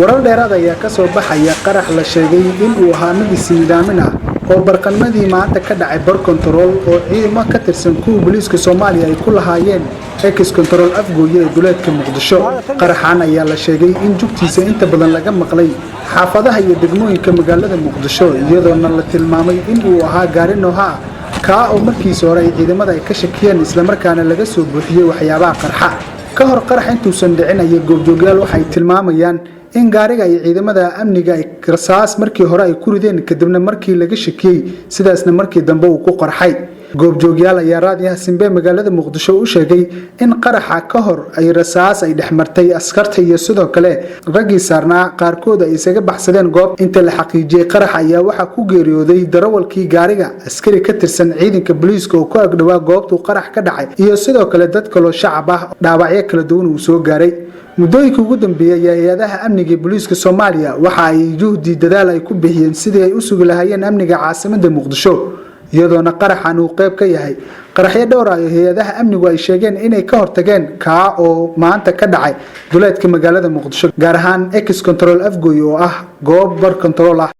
Warar dheeraad ayaa ka soo baxaya qarax la sheegay in uu ahaa mid isnidaamin ah oo barqanimadii maanta ka dhacay bar kontarool oo ciidamo ka tirsan kuwa booliiska Soomaaliya ay ku lahaayeen ex control Afgooye ee duleedka Muqdisho. Qaraxan ayaa la sheegay in jugtiisa inta badan laga maqlay xaafadaha iyo degmooyinka magaalada Muqdisho, iyadoona la tilmaamay in uu ahaa gaari nooha ah kaa oo markiisa hore ay ciidamada ay ka shakiyeen, islamarkaana laga soo buuxiyey waxyaabaha qarxa. Ka hor qarax intuusan dhicin aya goobjoogyaal waxay tilmaamayaan in gaariga ay ciidamada amniga ay rasaas markii hore ay ku rideen, kadibna markii laga shakiyey sidaasna markii dambe uu ku qarxay. Goobjoogyaal ayaa Raadiyaha Simbe magaalada Muqdisho u sheegay in qaraxa ka hor ay rasaas ay dhexmartay askarta iyo sidoo kale raggii saarnaa qaarkood ay isaga baxsadeen goob. Inta la xaqiijiyey qaraxa ayaa waxaa ku geeriyooday darawalkii gaariga, askari ka tirsan ciidanka booliiska oo ku agdhowaa goobtuu qarax ka dhacay, iyo sidoo kale dad kaloo shacab ah dhaawacyo kala duwan uu soo gaaray. Muddooyinkii ugu dambeeyey ayaa hay-adaha amniga ee booliiska Soomaaliya waxa ay juhdi dadaal ay ku bixiyeen sidii ay u sugi lahaayeen amniga caasimadda Muqdisho, iyadoona qaraxan uu qayb ka yahay qaraxyo dhowr ah oo hay-adaha amnigu ay sheegeen inay ka hortageen, kaa oo maanta ka dhacay duleedka magaalada Muqdisho, gaar ahaan ex control Afgoy oo ah goob bar control ah.